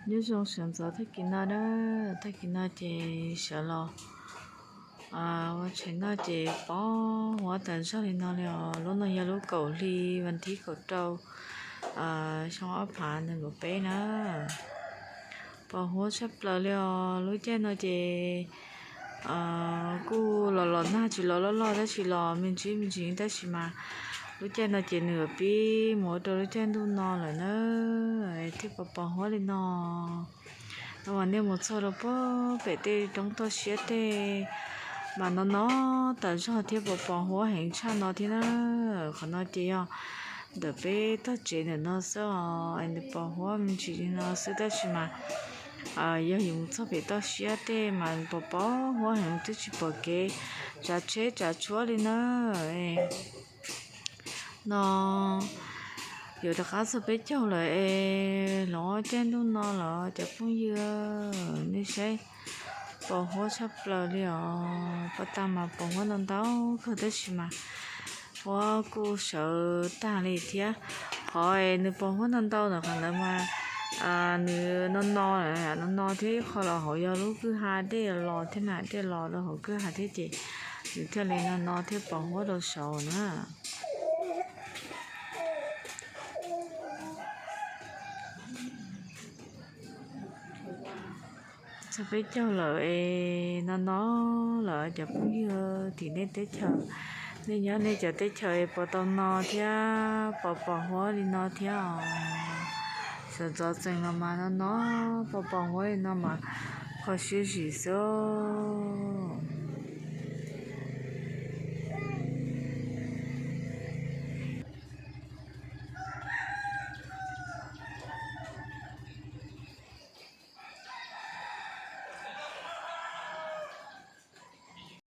Nyob zoo sawv ntxov tag kis no na, tag kis no ces sawv los ua tshais noj ces pos huab tas zog li no li os. Lub no yog lub kaum hli vas thib kaum rau xyoo ob phav nees nkaum peb na. Pos huab tshaj plaws li os. Lub caij no ces kuj los los nag tsis los loj loj tab sis los me ntsis me ntsis tab sis mas lub caij no ces nws pib mus ua rau lub caij ntuj no lawm na, thiaj pos pos huab li no. No mas nej mus txog rau pem tej roob toj siab tej mas no no tas zog thiab pos pos huab heev tshaj no thiab na. Qhov no ces yog ntawm peb tog tsev ntawm no xwb os, nws pos huab me ntsis li no xwb tab sis mas yog yus mus txog pem toj siab tej mas pos pos huab heev twb tsis pom kev tsav tsheb tsav tshuab li na. No yuav rov qab txog peb caug lawm es los caij ntuj no los cov phooj ywg, nej saib pos huab tshaj plaws li os. Pos tag mas pos huab ntau ntau kawg tab sis mas huab kuj sawv tag li thiab. Qhov nws pos huab ntau ntau ntawm qhov ntawd mas nws no no, no no thiab ib qho los hauv yog lub kwj ha dej los thiab na, dej los rau hauv kwj ha thiab ces nws thiaj li no no thiab pos huab rau saud na. Txog peb caug lawm es no no lawm cov phooj ywg tim nej teb chaws, nej nyob nej cov teb chaws es puas tau no thiab pos pos huab li no thiab os. Sawv ntxov txees los mas no no pos pos huab li no mas kho siab zim xwb.